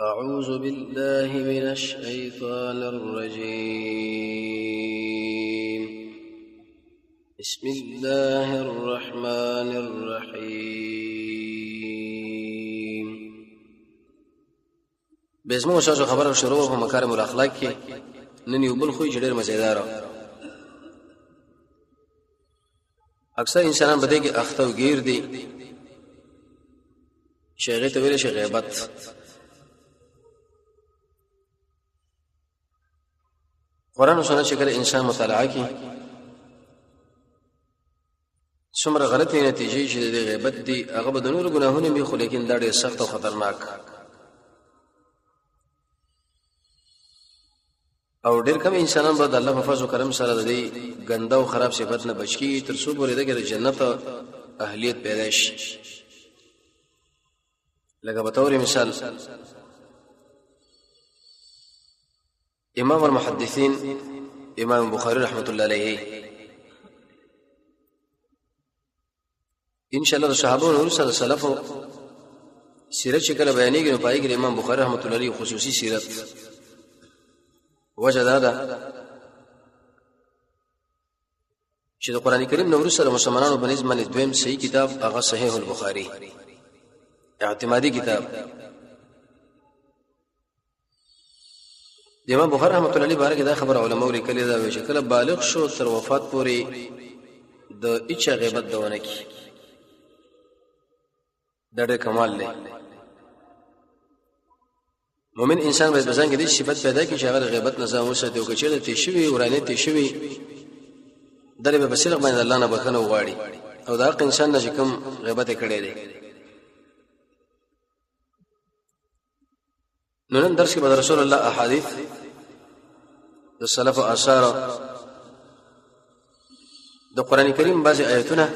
أعوذ بالله من الشيطان الرجيم. بسم الله الرحمن الرحيم. به زموږ استاد خبره شروع په مکارم الاخلاق کې. نن یو بل خو چې ډېر مزیدار، اکثر انسانان په دې کې اخته او گیر دي چې هغه ته ویل شي غیبت. قرآن او سنت چې کله انسان مطالعه کوي، څومره غلطې نتیجې چې د غیبت دي، هغه به د نورو ګناهونو وي، خو لیکن دا ډېر سخت او خطرناک او ډېر کم انسانان به د الله په فضل او کرم سره د دې ګنده او خراب صفت نه بچ کیږي، تر څو پورې د جنت اهلیت پیدا شي. لکه به تور مثال امام المحدثین امام بخاری رحمت الله علیه، ان شاء الله د صحابه نور سره سلفو سیرت چې کله بیانېږي، نو پای کې امام بخاری رحمت الله علیه خصوصي سیرت. وجه دا ده چې د قران کریم نور سره مسلمانانو په نسبت باندې دویم صحیح کتاب هغه صحیح البخاری، اعتمادي کتاب. د امام بخاری رحمت الله علیه باره کې دا خبره علماء لیکلې ده چې کله بالغ شو، تر وفات پورې د اچا غیبت دونه کی. دا ډېر کمال دی. مؤمن انسان باید په ځان کې دې صفت پیدا کړي چې هغه غیبت نه ځان وساتي، او که چېرته تې شوي، ورانه تې شوي، دلې به بصیرت باندې الله نه بخښنه وغواړي او دا حق انسان نه چې کوم غیبت کړی دی. نو نن درس کې به رسول الله احادیث، د سلف آثار، د قران کریم بعضی آیتونه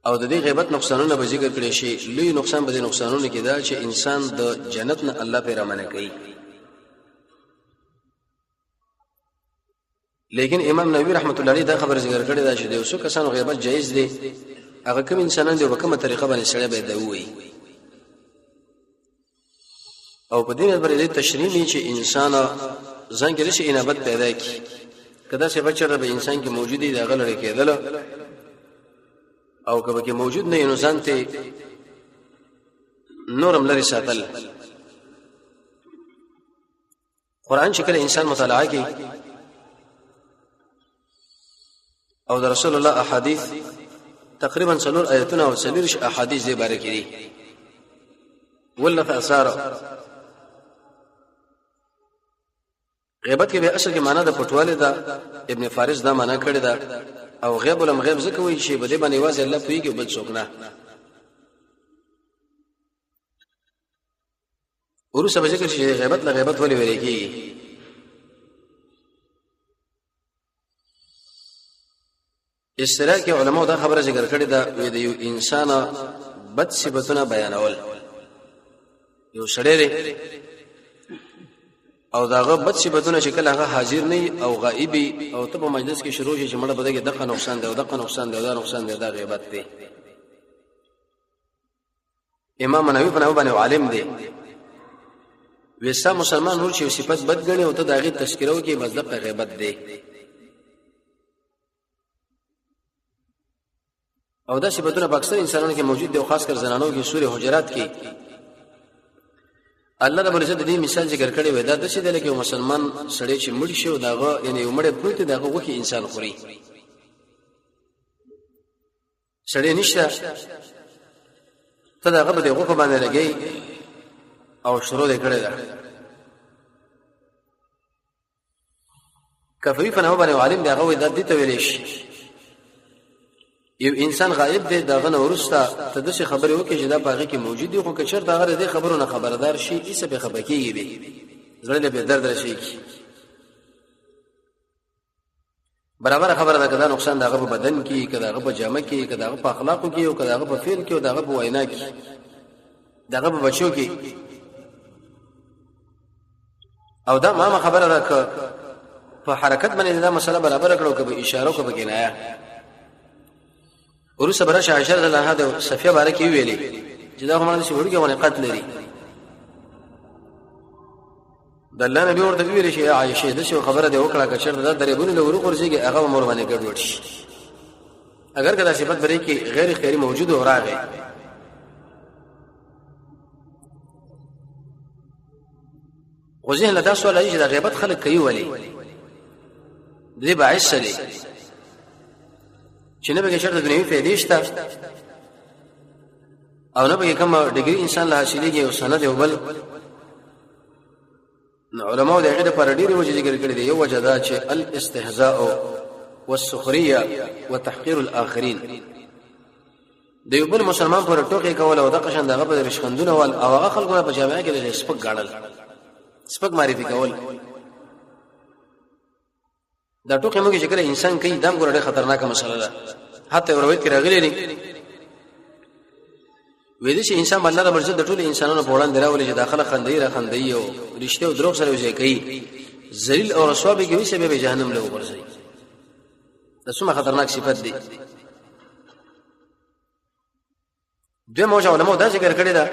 او د دې غیبت نقصانونه به ذکر کړی شي. لوی نقصان به د نقصانونو کې دا چې انسان د جنت نه الله پیرا منع کوي. لیکن امام نووي رحمت الله علیه دا خبره ذکر کړې ده چې د یو څو کسانو غیبت جایز دی. هغه کوم انسانان دی او په کومه طریقه باندې سړی باید ووایي، او په دې نسبت دې تشریح چې انسان ځان کې رشي انابت پیدا کی، کدا چې بچره به انسان کې موجود دی، دا غلره کېدل، او کبه کې موجود نه، نو ځان ته نورم لري ساتل. قرآن چې کله انسان مطالعه کوي او د رسول الله احادیث، تقریبا څلور آیتونه او څلور احادیث دې باره کې دي ولف اثار. غیبت کې به اصل کې معنا د پټواله ده. ابن فارس دا معنا کړی ده، او غیب ولم غیب ځکه وایي چې په دې باندې یوازې الله پوهیږي، بل څوک نه. ورسره به ذکر شي غیبت له غیبت ولې ویل کېږي. اصطلاح کې علماء دا خبره ذکر کړې ده، وی د یو انسان بد صفاتونه بیانول. یو سړی دی او داغه بد صفاتونه چې کله هغه حاضر نه او غایبی او ته په مجلس کې شروع شي چې مړه بده کې دغه نقصان دی او دغه نقصان دی او دا نقصان دی، دا غیبت دی. امام نووي په نوم باندې عالم دی، وستا مسلمان ور چې صفت بد غني او ته داغه تذکرو کې، بس دغه غیبت دی. او دا صفاتونه په اکثر انسانانو کې موجود دي او خاص کر زنانو کې. سورې حجرات کې الله رب العزت دې مثال ذکر کړی وي. دا د څه دی؟ لکه مسلمان سړی چې مړ شي او داغه یعنی یو مړ پروت، داغه غوښي انسان خوري. سړی نشته، ته داغه به د غوښه باندې لګي او شروع دې کړی. دا کفوی په نوم باندې عالم دی، هغه وایي دا دې ته ویلی شي یو انسان غایب دی، داغه نه ورسته ته داسې خبرې وکړي چې دا په هغه کې موجود دی، خو که چېرته هغه د دې خبرو نه خبردار شي، هیڅ به خفه کېږي، به زړه له به درد رسېږي. برابر خبره ده، کدا نقصان دغه په بدن کې، کدا هغه په جامه کې، کدا هغه په اخلاقو کې، او کدا هغه په فعل کې، او دغه په وینا کې، دغه په بچو کې. او دا ما خبره ده که په حرکت باندې دا مسله برابر کړو، که په اشارو، که په کنایه. ورسره برشه عائشه رضی الله عنها د صفیه باره کې ویلي چې دا هم د وړوکی غونې قتل لري. د الله نبی ورته ویل شي عائشه د شو خبره دی وکړه که چېرته دا درېبونه له ورو غورځيږي هغه مور باندې ګډوډ شي. اگر کدا صفت بری کې غیر اختیاري موجود او راغی. خو ذهن له دا سوال راځي چې د غیبت خلک کوي ولې؟ د دې باعث څه دی چې نه به شرط دنیوي فائدې شته او نه به کوم ډیګري انسان له حاصلېږي او سند او بل. نو علماء د هغې لپاره ډېرې وجې ذکر کړې دي. یو وجه دا چې الاستهزاء والسخريه وتحقير الاخرين، د یو بل مسلمان پر ټوکې کول او د قشن دغه په رشخندونه ول او هغه خلکو په جامعه کې د سپک غاړل، سپک معرفي کول. دا ټوکې موږ چې کله انسان کوي دا موږ ډېر خطرناکه مسله ده. حتی یو روایت کې راغلي دي وې دي چې انسان باندې رب عزت د ټولو انسانانو په وړاندې راولي چې داخله خندې را خندې او رښتیا او دروغ سره وځي کوي، ذلیل او رسوا به کوي، سبب جهنم له وګرځي. دا څومره خطرناک صفت دی. دوی موجه علماء دا ذکر کړی دا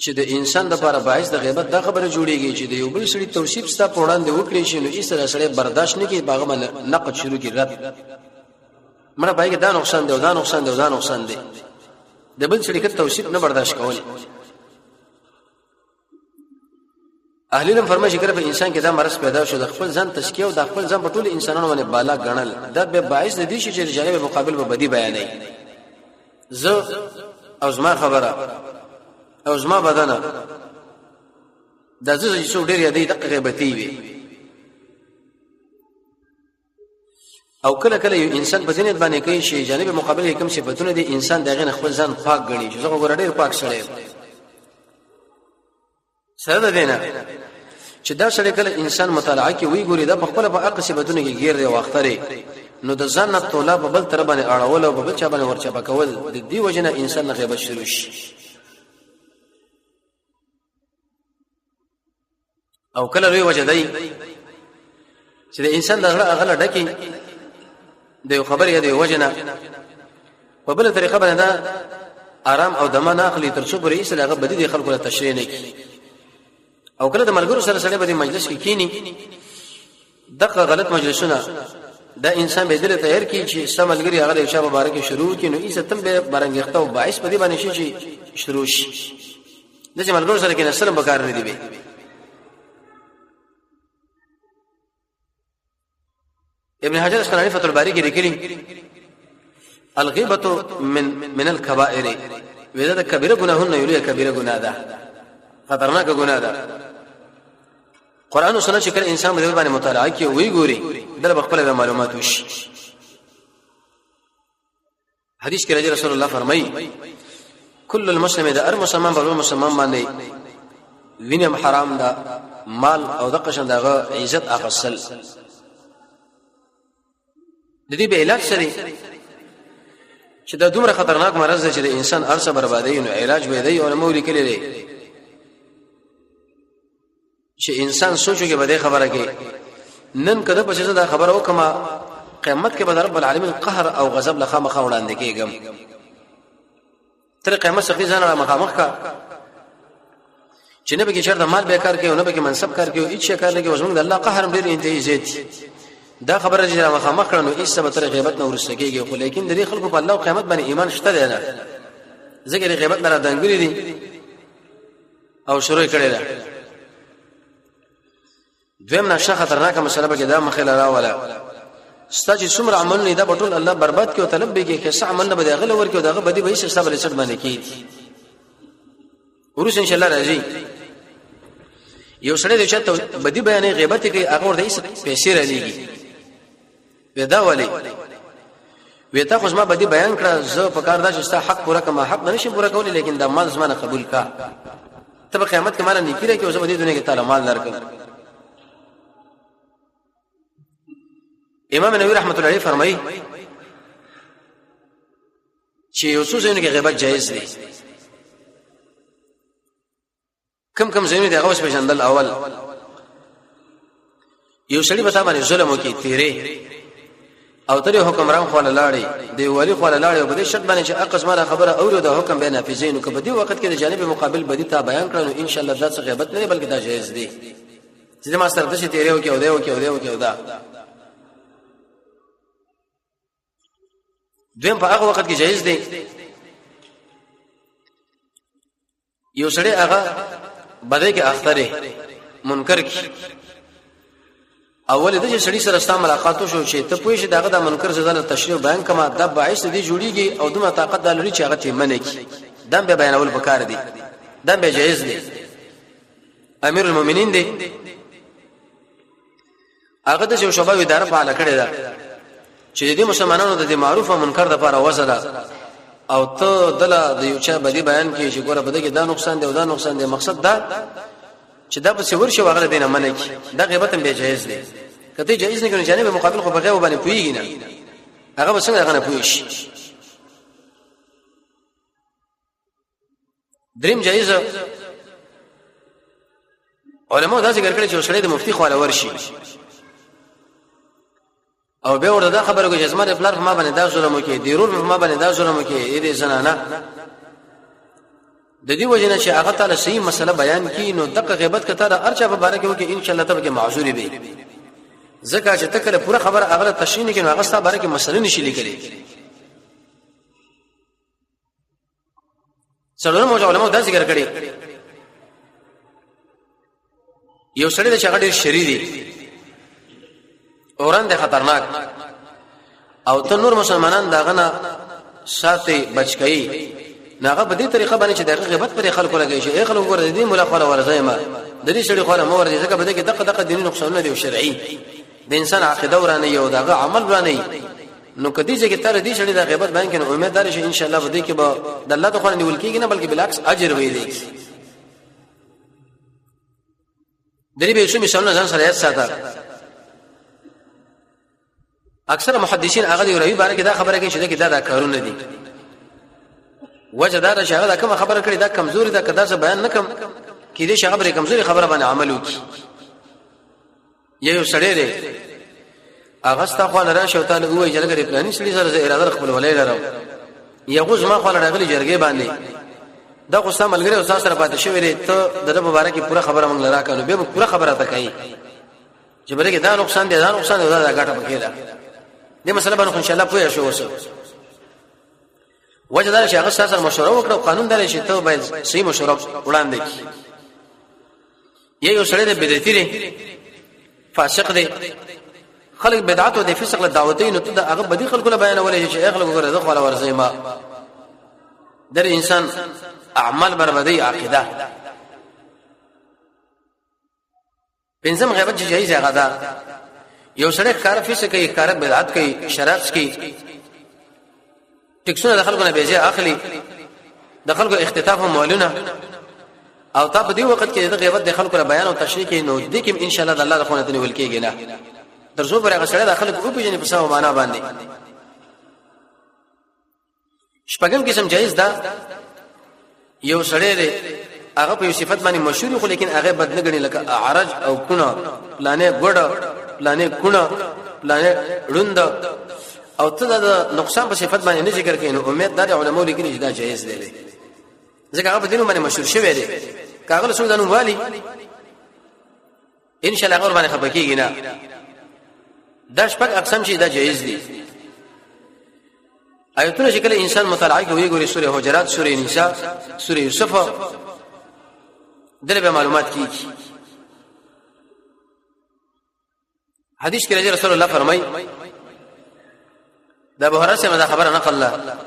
چې د انسان د لپاره باعث د غیبت دا خبره جوړیږي چې د یو بل سړي توصیف ستا په وړاندې وکړي شي نو ایسره سړی برداشت نه کوي، باغ باندې نقد شروع کی رد مړه پای کې دا نقصان دی او دا نقصان دی او دا نقصان دی. د بل سړي کې توصیف نه برداشت کول. اهل علم فرمایي چې کله په انسان کې دا مرض پیدا شو د خپل ځان تزکیه او د خپل ځان په ټولو انسانانو باندې بالا ګڼل دا به باعث د دې شي چې جانب مقابل به بدی بیانوي، زه او زما خبره او زما بدنه دا زه چې څوک ډېر یادې دقه غیبتي وي. او کله کله یو انسان په ذهنیت باندې کوي چې جانب مقابل کې کوم صفاتونه دي انسان دغه خپل ځان پاک ګڼي چې زه ګور ډېر پاک سړی یم. سره ده دینه چې دا سړی کله انسان مطالعه کې وی ګوري دا په خپل په اق صفاتونو کې غیر دی واختره، نو د ځان نه تولا په بل تر باندې اړول او په بل چا باندې ورچپه کول د دې وجنه انسان نه غیبت شروع شي. او کله لوی وجه دی چې د انسان د زړه هغه ډکی د یو خبرې یا د یو وجه نه په بله طریقه باندې دا آرام او دمه نه اخلي تر څو پورې یې هغه بدی د خلکو له تشریح نه کړي. او کله د ملګرو سره سړی به د مجلس کې کینی دغه غلط مجلسونه دا انسان به دل تیار کی چې سملګری هغه د شابه مبارک شروع کی نو ایسه تم به برنګخته او باعث په دې باندې شي چې شروع شي د چې ملګرو سره کې نسلم بکار نه دی به. ابن حجر اسقلاني فتح الباري کې لیکلي الغیبه من الكبائر، ودا د کبیره ګناهونه یو لوی کبیره ګناه ده، خطرناک ګناه ده. قران او سنت چې کله انسان په باندې مطالعه کوي وی ګوري دله خپل معلومات وشي. حدیث کې راځي رسول الله فرمایي کل المسلم د هر مسلمان پر مسلمان باندې وینم حرام ده، مال او د قشن دغه عزت اخصل. د دې به علاج سره چې دا دومره خطرناک مرض دی چې د انسان ارسه بربادي نو علاج به دی. علماء لیکلي دي چې انسان سوچو کې به خبره کې نن کده په دا خبره وکما قیامت کې به رب العالمین قهر او غضب لخوا مخه وړاندې کېږم، تر قیامت څخه ځان را مخامخ کا چې نه به کې چرته مال به کار کوي او نه به کې منصب کار کوي، هیڅ شي کار نه کوي، زمونږ د الله قهر ډېر انتهایی زیات. دا خبره چې را مخامخ کړو نو هیڅ به تر غیبت نه ورسته کېږي. خو لیکن د دې خلکو په الله او قیامت باندې ایمان شته دی نه، ځکه د غیبت نه را دنګلي دي او شروع کړي ده. دویم نشه خطرناکه مسله به دا مخې لرا ولا ستا چې څومره عمل نه دا ټول الله برباد کړي او طلب به کې څه عمل نه به غل ورکړي او دغه بدی به یې صبر څټ باندې کیږي. ورس ان شاء الله راځي یو سړی د چاته بدی بیانې غیبت کوي هغه ورته هیڅ پیسې را لېږي ودا ولی وی تا خو زما بدی بیان کړه، زه په کار دا چې ستا حق پوره کما حق نه شم پوره کولی، لیکن دا مال زما نه قبول کا، ته په قیامت کې مال نه کیږي چې زه به دې دنیا کې تعالی مال درکم. امام نووي رحمت الله علیه فرمایي چې یو څو ځایونو کې غیبت جایز دی. کم کم ځایونه دی هغه اوس پېژندل. اول یو سړی به تا باندې ظلم وکړي تیرې او تر حکمران خو لاړې دی ولی خو لاړې او په دې شرط باندې چې اقص ما خبره اوري د حکم به نافذین نو په دې وخت کې د جانب مقابل بدی تا بیان کړو ان شاء الله دا څه غیبت نه بلکې دا جایز دی چې ما سره د شي تیرې وکي او دی وکي او دی وکي او دا دویم په هغه وخت کې جایز دی یو سړی هغه بده کې اخته دی منکر کی اول د دې سړي سره ستا ملاقات شو چې ته پوه شې داغه د منکر زده تشریح بیان کما د باعث دی جوړیږي او دمه طاقت د لري چې هغه ته منې کی دم به بیانول پکار دی دم به جایز دی امیر المؤمنین دی هغه د یو شباب اداره فعال کړې ده چې د مسلمانانو د معروف او منکر لپاره وزله او ته دله د یو چا بدی بیان کې چې ګوره بده کې دا نقصان دی او دا نقصان دی مقصد دا چې دا په څور شي وغره دینه منه کی دا غیبت هم به جایز دی کته جایز نه کړي جانب مقابل خو بغیر باندې پویږي نه هغه به څنګه هغه نه پوي شي دریم جایز علماء دا ذکر کړی چې سړی د مفتی خواله ورشي او به ورته دا خبره کوي چې زما د پلار په ما باندې دا ظلم وکړي د رور په ما باندې دا ظلم وکړي دې زنانه د دې وجنه چې هغه تعالی صحیح مسله بیان کړي نو دغه غیبت کته د ارچا په باره کې وکړي ان شاء الله ته به معذور وي ځکه چې تکله پوره خبره هغه تشریح نه کړي نو هغه ستا باره کې مسله نشي لیکلی څلورم وجه علماء دا ذکر کړی یو سړی د چا ډیر شری دی اوران د خطرناک او ته نور مسلمانان داغه نه ساتي بچکی ناغه په دې طریقه باندې چې دغه غیبت پر خلکو لګی شي ای خلکو ګوره دې مولا خو ورځي ما د دې سړي خو نه ورځي ځکه په دې کې دغه دغه دیني نقصانونه دي او شرعي د انسان عقیده ورانه یو دغه عمل ورانه نو کدی چې تر دې شړې د غیبت بیان کړي امید دار شي ان شاء الله بده کې به د الله ته خو نیول کیږي نه بلکې بالعکس اجر وي دی درې به شو مثالونه ځان سره یاد ساته. اکثر محدثین هغه دی روي باره کې دا خبره کوي چې دا دا کارونه دي. وجه دا چې هغه دا کومه خبره کړې دا کمزوري ده، کدا څه بیان نکم کې دې شغبره کمزوري خبره باندې عمل وکړي. یو سړی دی هغه ستا خو نه راشه او تعالی وایي چې لکه پلاني سړي سره زه اراده خپل ولای لرم، یو زما خو نه راغلی جرګې باندې دا خو ستا ملګری او ستا سره پاتې شوی دی، ته د مبارکي پوره خبره مونږ لرا کړو به پوره خبره تا کوي چې بلکې دا نقصان دی دا نقصان دی دا ګټه پکې ده. دې مسله باندې ان شاء الله پوه شو اوس. وجه دا چې هغه سره مشوره وکړو، قانون دا چې ته باید صحیح مشوره وړاندې کړې. یو سړی د بدعتي دی، فاسق دی، خلک بدعت او د فسق له دعوتې نو ته د هغه بدی خلکو له بیانولې چې اخلو وګوره زه خو ورځې ما در انسان اعمال بربادي عقیده. پنځم غیبت چې جایز هغه ده، یو سړی کار فسق کوي، کار بدعت کوي، شراب کوي، ټیکسونه د خلکو نه بیزه اخلي، د خلکو اختطاف او مالونه، او تا په دې وخت کې د غیبت د خلکو له بیان او تشریح کې نو دې کې ان شاء الله د الله د خونه نیول کېږي نه تر څو پر هغه سړی د خلکو په پیژنې په سم معنا باندې. شپږم قسم جایز ده، یو سړی دی هغه په صفت باندې مشهور خو لیکن هغه بد نه غني، لکه اعرج او کونه پلانې ګډ پلانې کونه پلانې ړوند، او ته د نقصان په صفت باندې نه ذکر کین، امید دا د علماء لیکلي چې دا جایز دی ځکه هغه په دینو باندې مشهور شوی دی، کاغله څو دنو والی ان شاء الله غور باندې خپه کیږي نه. دا شپږ اقسام چې دا جایز دي. آیتونه چې کله انسان مطالعه کوي ګوري سوره حجرات، سوره نساء، سوره یوسف، دله به معلومات کیږي. حدیث کې رسول الله فرمایي، دا ابو هريره دا خبره نقل له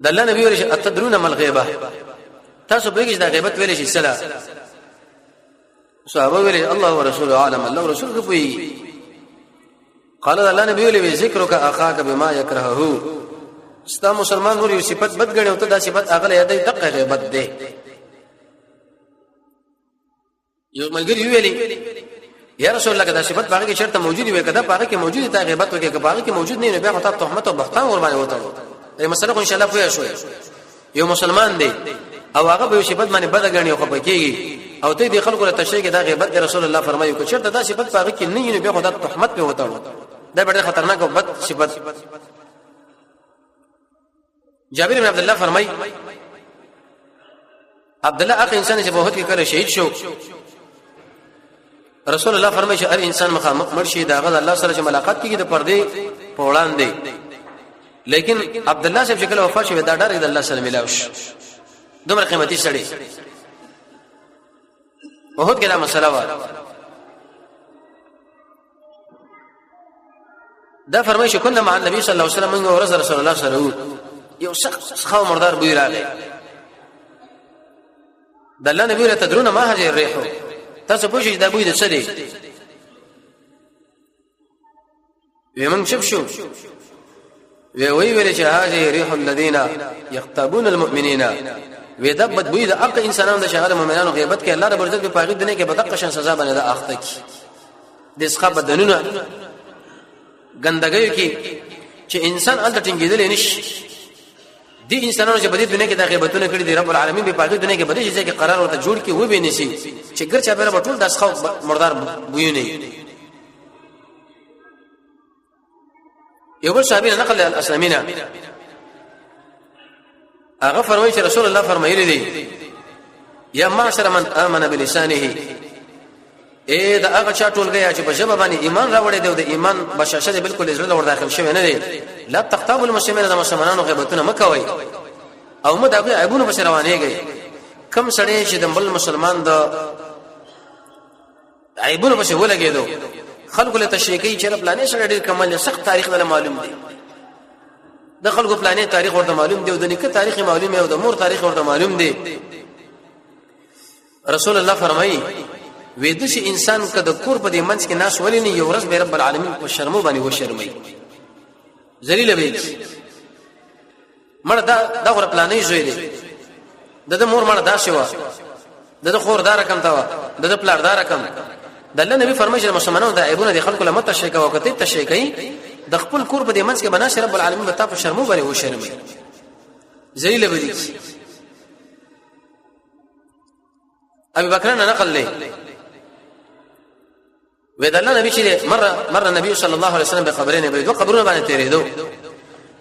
د الله نبی ورشه اتدرون ما الغیبه، تاسو به کې دا غیبت ویل شي سلا؟ صحابه ویل الله ورسوله عالم، الله ورسول کوي. قال الله نبی ویل ذکرک اخاک بما یکرهه، ستا مسلمان نور یو صفت بد غني او ته دا صفت اغله یادې دقه غیبت ده. یو ملګری ویلی یا رسول الله کدا صفت باغ کې چرته موجود وي، کدا باغ کې موجود ته غیبت وکي، که باغ کې موجود نه بیا خو ته تهمت او بهتان ور باندې وتاړو. دې مسله خو ان شاء الله پوه شوي. یو مسلمان دی او هغه به صفت باندې بد غني او خپه کیږي، او ته دې خلکو له تشریح کې دا غیبت رسول الله فرمایي کو چیرته دا صفت پاغه کې نه یې به خدا تهمت په وتاړو، دا ډېر خطرناک او بد صفت. جابر بن عبد الله فرمایي، عبد الله هغه انسان چې په وحد کې کله شهید شو، رسول الله فرمایي چې هر انسان مخامخ مړ شي، دا غل الله سره چې ملاقات کیږي د پردې په وړاندې، لیکن عبد الله صاحب چې کله وفات شو، دا ډار د الله سره ملاو شو، دومره قیمتي سړی. وحد کې دا مسله و. دا فرمایي چې كنا مع النبي صلى الله عليه وسلم، موږ ورځ رسول الله سره، یو سخت سخاو مردار بوی راغی. د الله نبی له تدرون ما هذه الريح، تاسو پوه شئ دا بوی د څه دی؟ وی موږ چپ شو. وی وی ویل چې هذه ريح الذين يغتابون المؤمنين، وی دا بدبوی د حق انسانانو د شغل مؤمنانو غیبت کې، الله رب عزت په پاغي دنیا کې بدقه شان سزا باندې دا اخته کی د اسقا بدنونه ګندګیو کې چې انسان الته ټینګېدل نشي. دي انسانانو چې په دې دنیا کې د غیبتونه کړی دي، رب العالمین به پاګه دنیا کې بده شي چې قرار ورته جوړ کې و به نشي چې ګر چا به ټول د اسقا مردار بویونه. یو بل صحابي نقل الاسلمینه، هغه فرمایي چې رسول الله فرمایلی دی، یا معشر من امن بلسانه، اے دا هغه چا ټولګی چې په ژبه باندې ایمان راوړی دی او د ایمان بشاشه دی بالکل زړه ور داخل شوی نه دی، لا تختاب المسلمین، د مسلمانانو غیبتونه مکوئ او مو دا عیبونه پس روانېږي. کم سړی چې د بل مسلمان د عیبونه پسې ولګېدو، خلکو له تشریح کوي چې پلانې سره ډېر کمال، سخت تاریخ نه معلوم دی، د خلکو پلانې تاریخ ورته معلوم دی او د نیکه تاریخ معلوم دی او د مور تاریخ ورته معلوم دی. رسول الله فرمایي، وې د شي انسان که د کور په دې منځ کې ناس ولې نه، یو ورځ به رب العالمین په شرمو باندې وشرمي، ذلیل به. مړه دا د غره پلانې زوی دی، د مور مړه دا شوه، د خور دا رقم تا، د پلار دا رقم. د الله نبی فرمایي چې مسلمانانو د عیبونه د خلکو له مت شي کوي، کته تشي کوي، د خپل کور په دې منځ کې بنا شي، رب العالمین به تاسو شرمو باندې وشرمي، ذلیل به دي. ابي بکر نه نقل لې، وې د الله نبی چې مره النبي صلی الله علیه وسلم بقبرین، به دوه قبرونه باندې تیرېدو.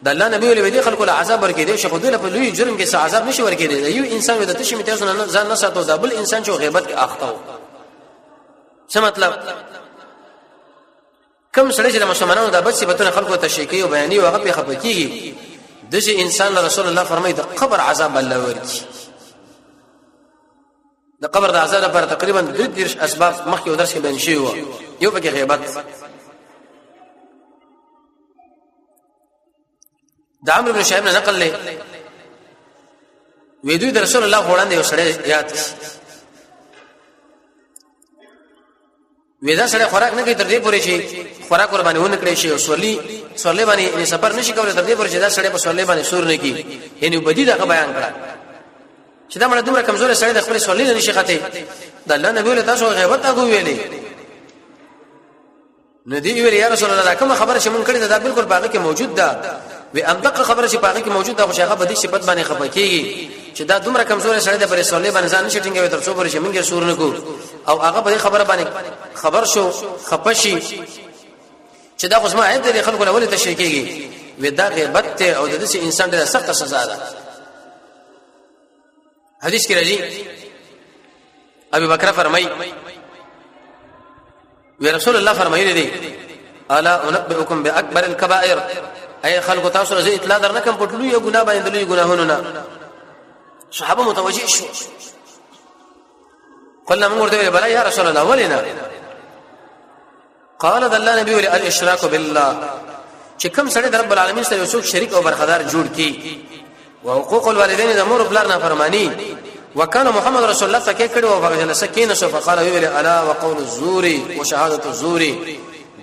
د الله نبی ولې دې خلکو له عذاب ورکې دي چې خو دوی له لوی جرم کې څه عذاب نشي ورکې دي؟ یو انسان د تشې امتیاز نه ځان نه ساتو، دا بل انسان چې غیبت کې اخته و. څه مطلب؟ کم سړی چې د مسلمانانو د بد صفاتونه خلکو ته شي کوي او بیانې او هغه په خپه کیږي، دغه انسان رسول الله فرمایي د قبر عذاب الله ورکی. د قبر د عذاب لپاره تقریبا 33 اسباب مخکې درس کې بیان شوی وو، یو پکې غیبت. د عمرو بن شعیب نه نقل لې، وې دوی د رسول الله وړاندې یو سړی یاد، وې دا سړی خوراک نه کوي تر دې پورې چې خوراک ور باندې ونه کړی شي، او سورلی باندې سفر نشي کولای تر دې پورې چې دا سړی په سورلی باندې سور نه کی. یعنی بدی دا بیان کړه چې دا مړه دومره کمزوري سړی د خپل سورلی نه نشي خاطی. د الله نبی له تاسو غیبت هغه ویلې، نو دی ویل یا رسول الله، کومه خبره چې مونږ کړې ده دا بالکل باغ کې موجود ده. وی امدقه خبره چې باغ کې موجود ده، خو هغه بدی صفت باندې خپه کیږي چې دا دومره کمزوري سړی د پر سولې باندې ځان نشي ټینګوي تر څو پورې چې مونږ سور نه کو، او هغه په خبره باندې خبر شو خپه شي چې دا خو زما عیب دی، خلکو له ولې تشریح کیږي. وی دا غیبت ته او د دې انسان ډېره سخته سزا ده. حدیث کې راځي، ابي بکر فرمای، وی رسول الله فرمایلی دی، الا انبئکم باکبر الكبائر، اي خلق تاسو زه اطلاع درنکم په لوی ګناه باندې، لوی ګناهونو نه. صحابه متوجه شو، قلنا موږ ورته بلا یا رسول الله، ولنا؟ قال د الله نبی ولي الاشراك بالله، چې کوم سړی د رب العالمین سره یو څوک شریک او برخدار جوړ کی، وحقوق الوالدین، د مور پلار نه فرمانی. وکانه محمد رسول الله تکي کړي او فجلس کین شو، فقال ویل الا وقول الزور وشهاده الزور،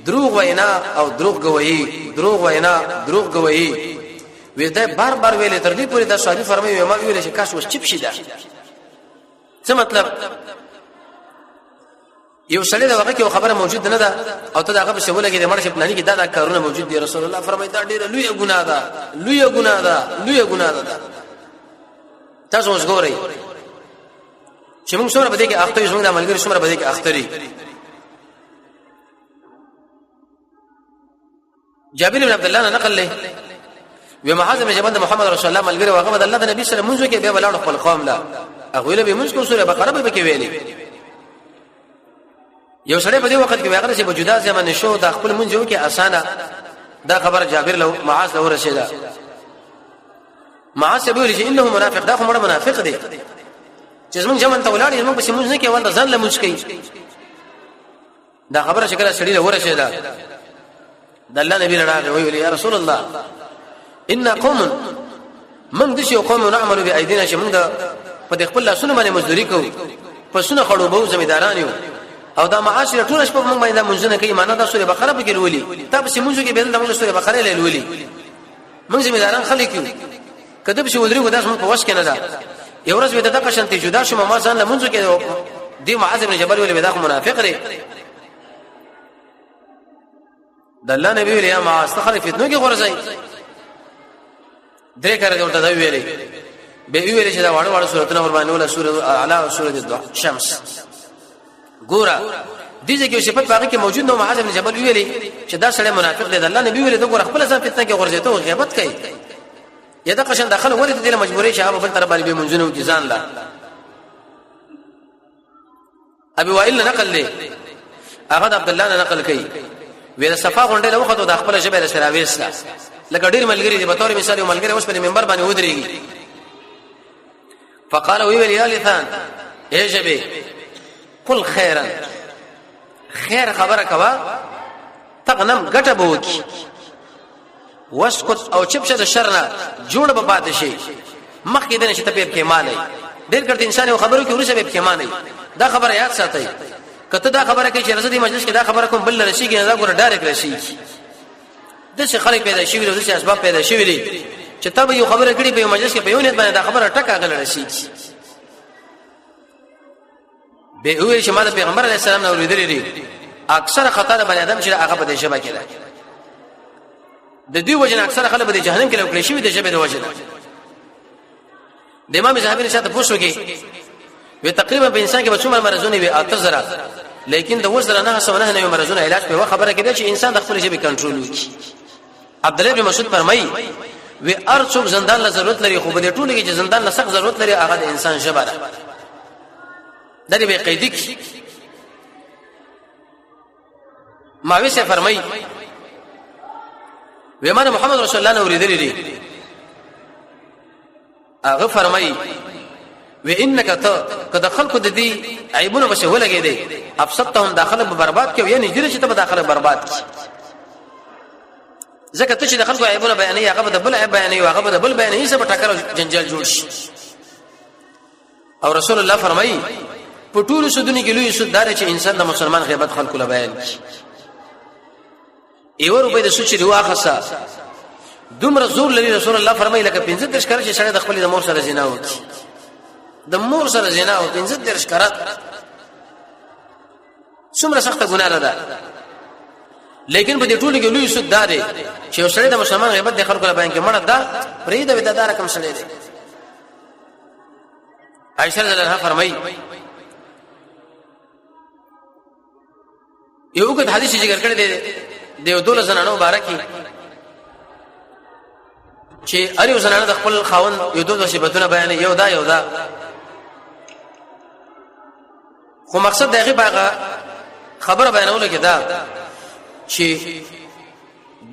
دروغ وینا او دروغ گویی، دروغ وینا دروغ گویی. وی دا بار بار ویلې تر دې پورې دا صحابي فرمایي ما ویل چې کاش وس چپ شي. دا څه مطلب؟ یو سړی د وخت کې خبره موجود نه ده او ته دغه په شوله کې د مرشه پلاني کې دا دا کارونه موجود دي. رسول الله فرمایي دا ډیره لوی ګناه ده، لوی ګناه ده، لوی ګناه ده. تاسو اوس ګورئ چې موږ څومره په دې کې اخته یو، زموږ د ملګري څومره په دې کې اخته دي. جابر بن عبد الله نه نقل له وی معاذ بن جبل د محمد رسول الله ملګری واغه د الله د نبی سره مونږ کې به ولاړ خپل قوم لا هغه له به مونږ کو سوره بقره به کې ویلي. یو سړی په دې وخت کې هغه چې په جدا ځای شو د خپل مونږ یو کې اسانه دا خبره جابر له معاذ له ورسېده. معاذ به ویل چې انه منافق، دا خو مړ منافق دی چې زمونږ جمن ته ولاړ یې، موږ پسې مونږ نه کې ول ځان له مونږ کوي. دا خبره چې کله سړي له ورسېده د الله نبی راغی ویل یا رسول الله ان قوم من د شي قوم نعمل بايدينا، چې موږ په خپل لاسونو باندې مزدوري کوو، په سونه خړوبو زمیداران یو، او دا معاش ټول شپه موږ باندې منځونه کوي، معنا دا سورې بقره پکې لولي، تا پسې منځو کې بدل د موږ سورې بقره لولي، موږ زمیداران خلک یو، کله به چې ودرېږو دا زموږ په وس کې نه ده. یو ورځ به دغه شانتي جدا شوم، ما ځان له منځو کې دی. معاذ بن جبل ویل دا خو منافق دی. د الله نبی ویل یا معاذ ته خلک فتنو کې غورځي. درې کړه ورته دا ویلې به ویلې چې دا واړه واړه سورتونه ور باندې ولا سورۃ اعلی او سورۃ الشمس. ګوره دې ځکه چې صفت باغی کې موجود نو معاذ بن جبل ویلې چې دا سړی منافق دی. د الله نبی ویلې دا ګوره خپل ځان فتنه کې غورځي ته غیبت کوي یا د قشن داخله ولې د دې مجبورې چې هغه بل تر باندې به منځونه کې ځان لا. ابي وائل نقل دی، هغه د عبد الله نه نقل کړي وی د صفا غونډه له وخت د خپل ژبه له سراويس لکه ډیر ملګری دی، به تور مثال یو ملګری اوس په منبر باندې ودرېږي، فقال وی ویل یا لسان ای ژبه قل خیرا، خیر خبره کوا تغنم ګټه به وکی، واسکت او چپ شه د شر نه جوړ به پاتې شي. مخکې دنه چې ته په پښیمانه ډیر کړه انسان یو خبرو کې ورسره به پښیمانه. دا خبره یاد ساتئ، کته دا خبره کوي چې رضا دې مجلس کې دا خبره کوم بل رسیږي نه، دا ګور ډایرک رسیږي. د څه خلک پیدا شوي دي، د څه اسباب پیدا شوي دي چې ته به یو خبره کړې په یو مجلس کې په یو نیت باندې دا خبره ټکا غل رسیږي. به وی چې ما د پیغمبر علی السلام نه اوریدلې دي اکثر خطا د بنی آدم چې هغه په دې ژبه کې ده، د دې وجه اکثر خلک په دې جهنم کې لوکړي شوی د ژبې د وجه ده. د امام زهبي نه شاته پوښتنه کې وی تقریبا په انسان کې به څومره مرزونه وي؟ 8000، لیکن د وزره نه سو نه نه مرزونه علاج په خبره کې ده چې انسان د خپل ژبې کنټرول وکړي. عبد الله بن مسعود فرمایي وی ار څوک زندان له ضرورت لري، خو په دې ټولو کې چې زندان له سخت ضرورت لري هغه د انسان ژبه ده، د دې به قیدی کی. ماوی سے فرمایي وی ما محمد رسول الله نو ورېدلې دي، هغه فرمایي و انک ته که د خلکو د دې عیبونه بس ولګې دي افسدتهم داخله به برباد کې، یعنی جره چې ته به داخله برباد کی، ځکه ته چې د خلکو عیبونه بیانې هغه به د بل عیب بیانې هغه به د بل بیانې، څه به ټکر جنجال جوړ شي. او رسول الله فرمایي په ټولو سودونو کې لوی سود دار چې انسان د مسلمان غیبت خلکو له بیان کی. یو روپۍ د سوچ دی واخصه دومره زور لري، رسول الله فرمایي لکه 15 درش کړه چې سړی د خپل د مور سره زنا وکړي، د مور سره زنا او 15 درش کړه څومره سخته ګناه ده. لیکن په دې ټولو کې لوی سود دار دی چې یو سړی د مسلمان غیبت د خلکو له بیان کې مړه ده پرې دا د رقم سړی دی. عائشہ رضی الله عنها فرمایي یو وګت حدیث ذکر کړی دی د یو دوله زنانو باره کې چې ار یو زنانه د خپل خاون یو دوه صفاتونه بیان یو دا یو دا، خو مقصد دغه باغه خبره بیانولو کې دا چې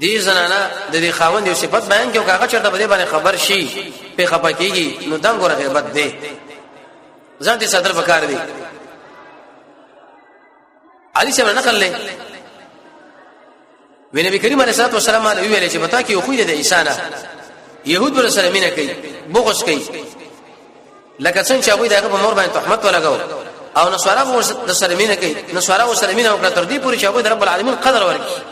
دې زنانه د دې خاوند یو صفت بیان کړي او هغه چرته په دې باندې خبر شي په خپه کیږي، نو دنګ ور غیبت دی، ځان دې صدر پکار دی. علي صاحب نقل لې وی نبی کریم علیه الصلاه والسلام علیه ویل چې پتا کې خو دې د عیسی نه يهود ور سره مینه کوي بغض کوي، لکه څنګه چې هغه دغه په مور باندې تهمت ولګاو، او نصارا د سره مینه کوي، نصارا ور سره مینه وکړه تر دې پورې چې هغه د رب العالمین قدر ورکړي.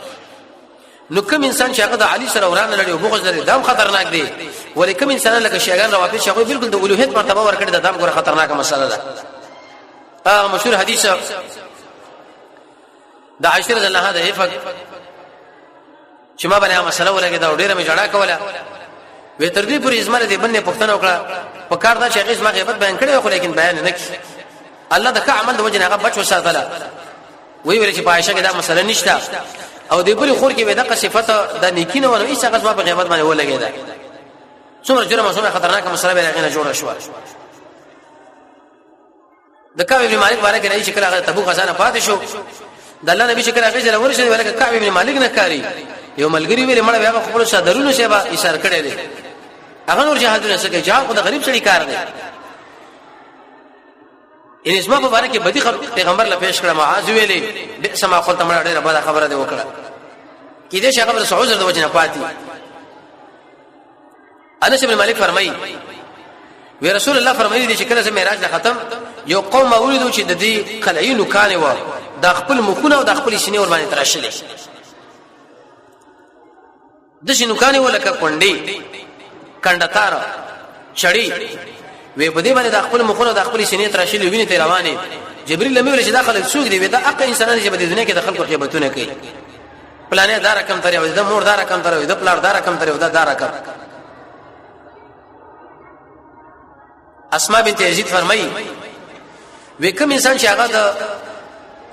نو کوم انسان چې هغه د علي سره ورانه لري او بغض لري دام خطرناک دی، ولې کوم انسان لکه شیعاګان روافض چې هغه بالکل د اولوهیت مرتبه ورکړي دا دام ګره خطرناک مسله ده. هغه مشهور حدیث د عائشه رضی الله عنها د عفق چې ما باندې مسله ولګي دا ډیره مې جړا کوله، وې تر دې پورې زمره دې بنه پښتنه وکړه په کار دا چې هغه زما غیبت بیان کړی خو لیکن بیان نه کړي. الله د ښه عمل د وجه نه هغه بچ وساتله. وی ویل چې په عائشه کې دا مسله نشته، او د بل خور کې به دغه صفت د نیکی نه ونه هیڅ هغه په غیبت باندې ولګیدا. څومره جرم، څومره خطرناک مسله به هغه نه جوړه شو. د کعب ابن مالک باره کې راځي چې کله هغه تبوک غزا نه پاتې شو، د الله نبی چې کله هغه ځله ورسېد، ولکه کعب ابن مالک نه کاری، یو ملګری ویل مړ بیا خپل صدرونو سیبا اشاره کړی دی، هغه نور جهادونه څه کوي؟ جهاد خو د غریب سړي کار دی. ان اسما په باره کې بدی پیغمبر له پیش کړه، معاذ ویلې بئس ما قلت، مړ ډیره بده خبره دی وکړه. کې دې شغه بر سعوذ د وجنه پاتې. انس بن مالک فرمایي، وی رسول الله فرمایلی دي چې کله زه معراج له ختم، یو قوم ولیدو چې د دې قلعې نوکانې و د خپل مخونه او د خپل سینې ور باندې تراشلې، د شنو کانې ولکه کونډې کندتار چړی وی، په دې باندې د خپل مخونه د خپل سینې تراشلې، وینې ته روانې. جبرئیل لمه ویل چې دا خلک څوک دي؟ وی دا اقا انسانان چې په دې دنیا کې د خلکو غیبتونه کوي، پلانې دا رقم ترې او د مور دا رقم ترې او د پلار دا رقم ترې او دا دا رقم. اسماء بنت یزید فرمایي، وکم انسان چې هغه د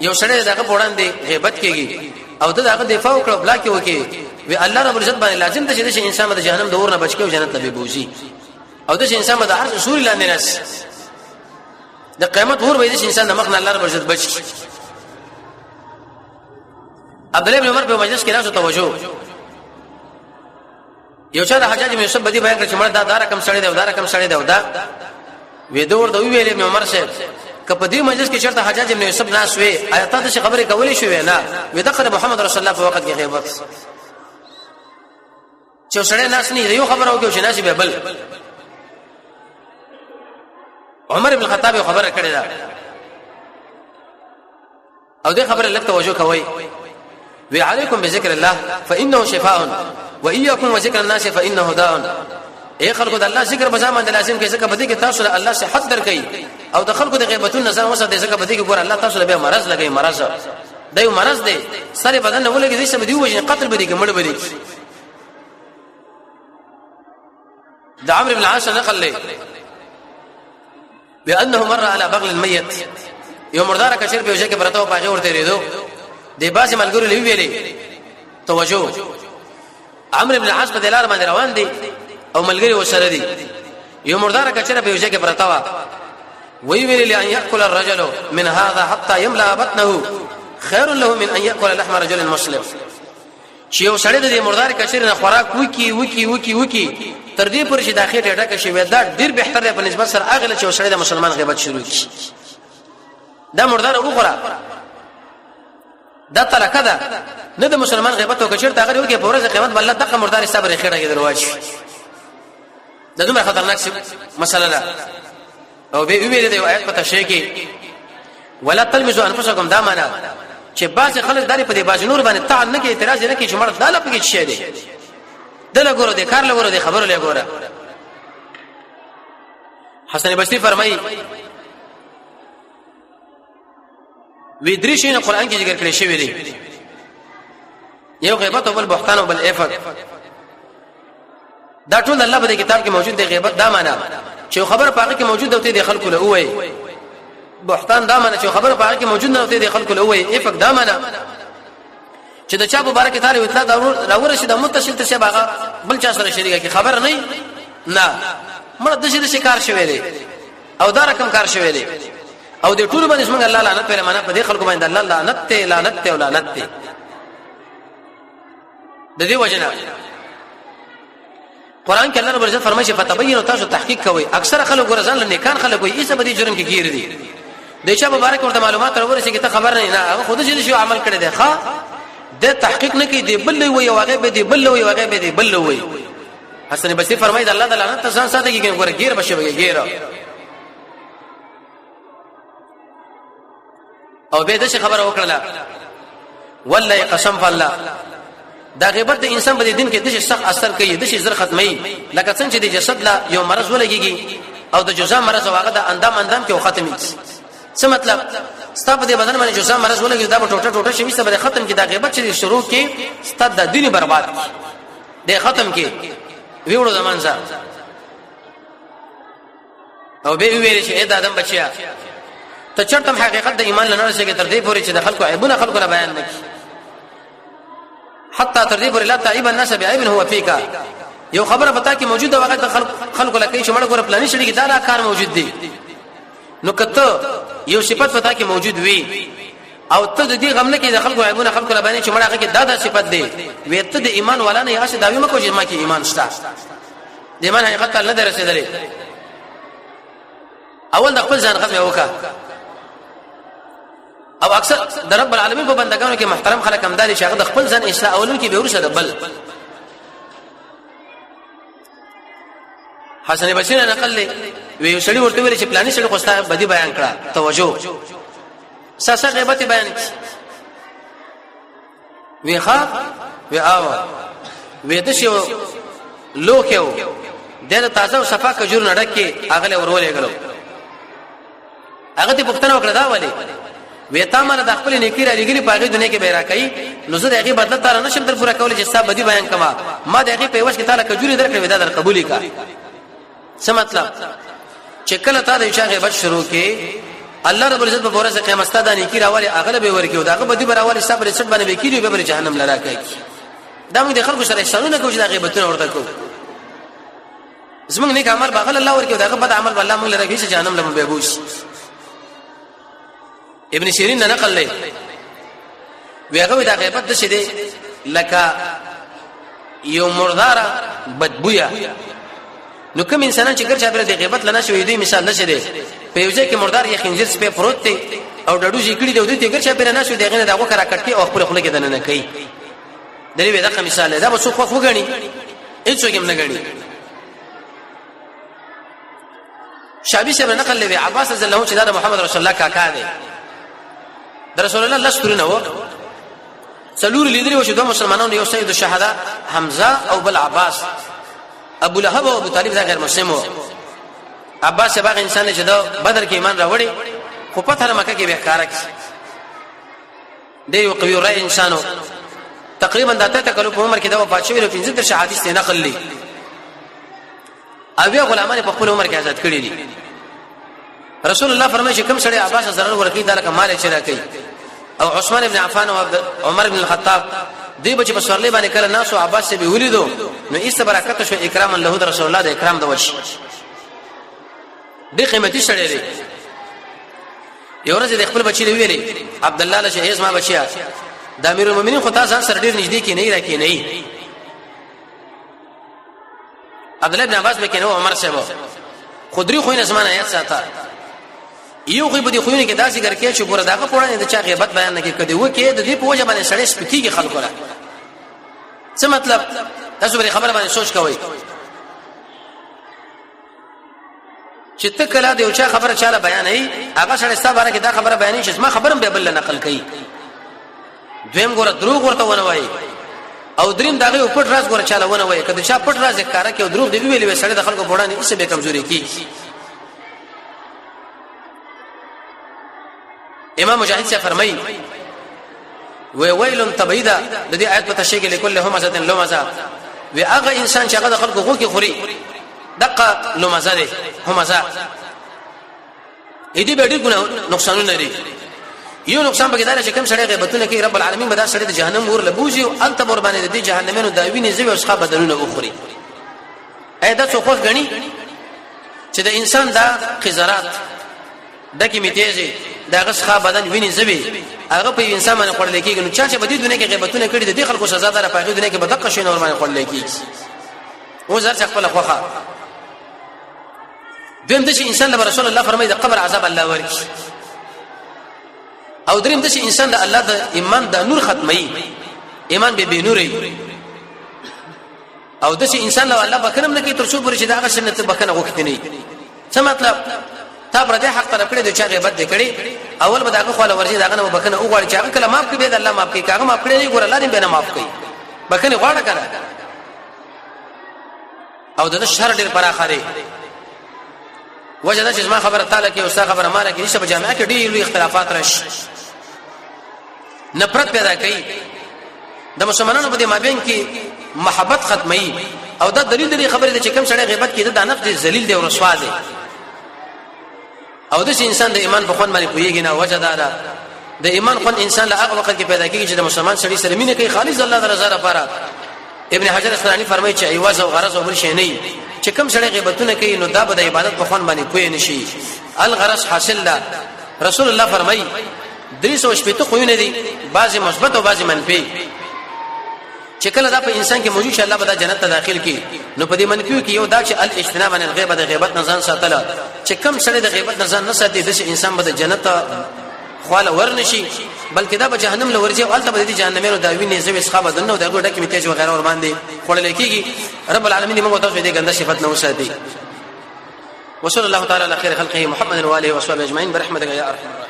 یو سړی دغه په وړاندې غیبت کوي او دغه دفاع وکړو، بلاک وکي، وی الله رب العزت باندې لازم ده چې انسان د جهنم د اور نه بچ کی او جنت ته به بوزي، او د انسان د هر سوري لاندې نس د قیامت اور به د انسان د مخ نه الله رب العزت بچ کی. عبد الله بن عمر په مجلس کې ناسو، توجه، یو چا د حجاج بن یوسف بدی بیان کړ چې مړ دا دا رقم سړی دی او دا رقم سړی دی، او دا وې دور د ویلې ابن عمر صاحب، که په دې مجلس کې چرته حجاج بن یوسف ناس وي، آیا تاسو خبرې کولې شوې؟ نه. وې دغه محمد رسول الله په وخت کې غیبت چې سړی ناس نه یو خبره وکړي چې ناس به بل. عمر بن الخطاب خبره کړې ده، او دې خبره لږ توجه کوئ. وی علیکم بذکر الله فانه شفاء واياكم وذکر الناس فانه داء. اے خلکو، د الله ذکر په ځان باندې لازم کې، ځکه بده کې تاسو له الله صحت درکې، او د خلکو د غیبتونو نظر وسه، ځکه بده کې ګور الله تاسو له بیا مرض لګي. مرض دا یو مرض دی، سره بدن نه ولګي، دې سم دی وجه قتل به دي کې مړ به دي. د عمرو بن العاص نقل لي بانه مر على بغل ميت، یو مردار کشر په وجه کې پرته او پاغه ورته ریدو، د باسي ملګرو لوي ویلې. توجه، عمرو بن العاص په دلار باندې روان دي او ملګری وسره دي، یو مردار کچره په وجه کې پرته وا، وی ویل لأن يأكل الرجل من هذا حتى يملأ بطنه خير له من أن يأكل لحم رجل مسلم. چې یو سړی د دې مردار کچرې نه خوراک وکي وکي وکي وکي تر دې پورې چې داخله ډکه شي، دا ډیر بهتر دی په نسبت سره هغه چې یو سړی د مسلمان غیبت شروع کړي. دا مردار وخوره، دا تلکه ده، نه د مسلمان غیبت او کچر ته هغه وکي، په ورځ قیامت بل دغه مردار صبر خېړه کې درواچ. دا دومره خطرناک مسله ده. او به ویل دی آیت په تشریح کې ولا تلمزوا انفسکم، دا معنا چې بعض خلک داري په دې باز نور باندې تعال نه کې اعتراض نه کې چې مړ دا لپاره کې شي دی، دله ګوره، د کار لګوره، د خبرو لګوره. حسن بصری فرمایي، وی درې شي نه قران کې ذکر کړی شوی دی، یو غیبت او بل بهتان او بل افک. دا ټول الله په کتاب کې موجود دی. غیبت دا معنا چې خبر پاګه کې موجود دی د خلکو له وای، بهتان دا معنا چې خبر پاګه کې موجود نه دی د خلکو له وای، افک دا معنا چې د چا مبارک تعالی اطلاع راورسي د متصل ته باغه بل چا سره شریکه کې خبر نه نه مړ د شي د شکار شوی دی او دا رقم کار شوی دی، او د ټول باندې موږ الله لعنت پر معنا په دې خلکو باندې الله لعنت ته لعنت ته لعنت ته. د دې وجنه قران کې الله رب العزت فرمایي چې فتبینوا، تاسو تحقیق کوئ. اکثر خلک ورزان له نیکان خلک وي، ایسه به دې جرم کې گیر دي. د چا مبارک ورته معلومات راورسي کې ته خبر نه، نه هغه خود چې شو عمل کړی دی، ښا د تحقیق نه کوي، دی بل وي او هغه به دی بل وي او هغه به دی بل وي. حسن بصری فرمایي، د الله تعالی لعنت ځان ساته کې ګور غیر بشي غیر. او به د خبره وکړه، والله قسم فالله، دا غیبت د انسان په دین کې د سخت اثر کوي، د زر ختمي، لکه څنګه چې د جسد لا یو مرض ولګيږي او د جزام مرض هغه د اندام اندام کې ختمي. څه مطلب؟ ستا په دې بدن باندې جزام مرض ولګي، دا به ټوټه ټوټه شي، څه به ختم کې. دا غیبت چې شروع کې ستا د دین برباد دی، ختم کې ویوړو زمان سره. او به ویل چې اې د آدم بچیا، ته چرته حقیقت د ایمان لنه رسېږي تر دې پورې چې د خلکو عیبونه خلکو له بیان نکړي. حتی تر دې پورې لا تعیب الناس بعیب هو فیک، یو خبره پتا کې موجوده وغه د خلکو لکه چې مړ ګور پلاني شړي کې دا کار موجود دی. نو کته یو صفت پتا کې موجود وي او ته د دې غم نه کې د خلکو عیبونه خلکو له باندې چې مړ هغه کې دا صفت دی، وې ته د ایمان والا نه یې داوی مکو چې ما کې ایمان شته، د ایمان حقیقت ته نه رسیدلې. اول د خپل ځان غم وکړه. او اکثر د رب العالمین په بندگانو کې محترم خلک هم دالي چې هغه د خپل ځان اصلاح اولون کې به ورسره بل. حسن بصری نقل دی، وی سړي ورته ویل چې پلاني سړي خو ستا بدی بیان کړه، توجه ساسه غیبت بیان کړ. وی ښا وی آو وی د شو لوخه د تازه او صفا کجور نډک کې اغله ورولې غلو. هغه ته پوښتنه وکړه دا ولی؟ وی تا مال د خپل نیکی را لګلی په هغه دنیا کې به راکای، نو زه د هغه بدله تر نشم در پوره کولای چې ستا بدی بیان کما، ما د هغه په وس کې تعالی کجوري درکړې ودا در قبول کا. څه مطلب؟ چې کله تا د چا غیبت شروع کې الله رب العزت په ورځ قیامت ستا د نیکی راوالي اغلب ورکی او داغه بدی براوالي ستا پر څټ باندې وکیلی به بر جهنم لرا کوي. دا موږ د خلکو سره احسانونه کوو چې دا غیبتونه ورته کوو. زمونږ نیک عمل باغل الله ورکی او داغه بد عمل الله موږ لره چې جهنم لمه به بوش. ابن سیرین نه نقل لري ویغه دا غیبت د څه دی لکه یو مردار بدبویا. نو کوم انسانان چې ګرځي بر د غیبت لنه شوی دی مثال نشه دی، په یو ځای کې مردار یې خنزیر سپه پروت دی او ډډو یې کړی دی او دوی ته ګرځي بر نه شو دی غنه دغه کرا کټ کې او خپل خله کې دنه نه کوي. د دې دغه مثال دا به څوک خوښ وګڼي؟ هیڅوک هم نه ګڼي. شابي صاحب نقل لوي عباس رضی الله چې دا محمد رسول الله کاکا دی، د رسول الله لس ترونه و څلور لیدلی و چې دوه مسلمانانو، یو سید الشهدا حمزه او بل عباس. ابو لهب او ابو طالب دا غیر مسلم وو. عباس باغ انسان چې دا بدر کې ایمان راوړي خو په تر مکه کې به کار کوي، ډېر یو قوي رای انسانو. تقریبا د اته کلو په عمر کې دا وفات شوی، نو 35 حدیث ته نقل لري او بیا غلامان په خپل عمر کې آزاد کړی دي. رسول الله فرمایي چې کوم سړی عباس ضرر ورکړي دا لکه مال چې راکړي. او عثمان ابن عفان او عمر ابن الخطاب دی بچ په سورلې باندې کله ناس او عباس به ولیدو نو ایسته برکت شو اکرام له رسول الله د اکرام د وشي. دی قیمتي سړی دی. یو ورځ د خپل بچی ویلې عبد الله له شهیز ما بچیا د امیر المؤمنین خو تاسو سره ډیر نږدې کې نه راکې نه. عبد الله بن عباس به کې نو عمر صاحب خو درې خو نه زمانه یاد ساته. یو خو په دې خوونه کې داسې ګر کې چې ګوره داغه پوړنه د چا غیبت بیان نه کې کدی وکي د دې په وجه باندې سړی سپکیږي خلکو له. څه مطلب؟ تاسو به خبره باندې سوچ کوئ چې ته کله د یو چا خبره چاله بیانې هغه سره ستا باره کې دا خبره بیانې چې ما خبرم به بل نقل کړي. دویم ګوره دروغ ورته ونه وایي او دریم دغه یو پټ راز ګوره چاله ونه وایي. کله چا پټ راز ښکارا کې او دروغ دی ویلې وي سړی د خلکو په وړاندې هیڅ به کمزوري کیږي. امام مجاهد څه فرمایي؟ وی ویل تبعیدا د دې آیت په تشریح کې لكل همزه لمزه، وی هغه انسان چې هغه د خلکو غوږ کې خوري دقه لمزه دی همزه دې به ډېر ګناه نقصانونه لري. یو نقصان پکې دا چې کوم سړی غیبتونه کوي رب العالمین به دا سړی د جهنم ور لبوزي او انت ور باندې د جهنمینو د وینې زوی او څخه بدلونه وخوري. اې دا څو خوښ غني چې د انسان دا قزرات دکې میتیږي دا غسخه بدن ویني زوی هغه په انسان باندې خورل کېږي. نو چا چې په دې دنیا کې غیبتونه کړي د دې خلکو سزا ده په دې دنیا کې به دقه شي نور باندې خورل کېږي. او زر خپل خوخه دویم د انسان له رسول الله فرمایي د قبر عذاب الله ورکی. او دریم د انسان د الله د ایمان د نور ختمي ایمان به به نوري. او د انسان له الله بکنم نه کوي تر څو پورې چې دا هغه سنت بکنه غوښتي نه. څه مطلب؟ تا پر دې حق طلب کړی د چا غیبت دې کړی اول به داغه خو ورځي داغه نه بکنه وغواړي چې هغه کله معاف کړي به الله معاف کړي، هغه معاف کړي نه ګور الله دې به نه معاف کړي بکنه غواړه کنه. او د شر ډیر پراخه دی. وجه دا چې زما خبره تعالی کې او ستا خبره مال کې نشته، په جامعه کې ډیر لوی اختلافات راشي، نفرت پیدا کوي د مسلمانانو په دې مابین کې محبت ختمي. او دا دلیل دی خبره چې کوم سړی غیبت کوي دا نفس ذلیل دی او رسوا دی. او د انسان د ایمان په خوند باندې پوهیږي نه. وجه دا ده، د ایمان خوند انسان له هغه وخت کې پیدا کیږي چې د مسلمان سړي سره مینه کوي، خالص الله د رضا لپاره. ابن حجر عسقلاني فرمایي چې عوض او غرض او بل شي نه. چې کوم سړی غیبتونه کوي، نو دا به د عبادت په خوند باندې پوه نشي. الغرض حاصل ده، رسول الله فرمایي 360 خوونه دي، بعضی مثبت او بعضی منفي. چې کله دا په انسان کې موجود شي، الله به دا جنت ته داخل کی. نو په دې منفیو کې یو دا چې الاجتناب عن الغیبه، د غیبت نه ځان ساتل. چې کم سړی د غیبت نه ځان نه ساتي، د انسان به د جنت خواله ورنشي، بلکې دا به جهنم له ورځي، او هلته به د جهنمینو دا وینې زوی اسخا بدن او دغه ډکه میتیج وغیرہ ور باندې خړل کېږي. رب العالمین موږ تاسو دې ګنده صفت نه وساتي. وصلى الله تعالى على خير خلقه محمد وآله وصحبه أجمعين برحمتك يا أرحم الراحمين.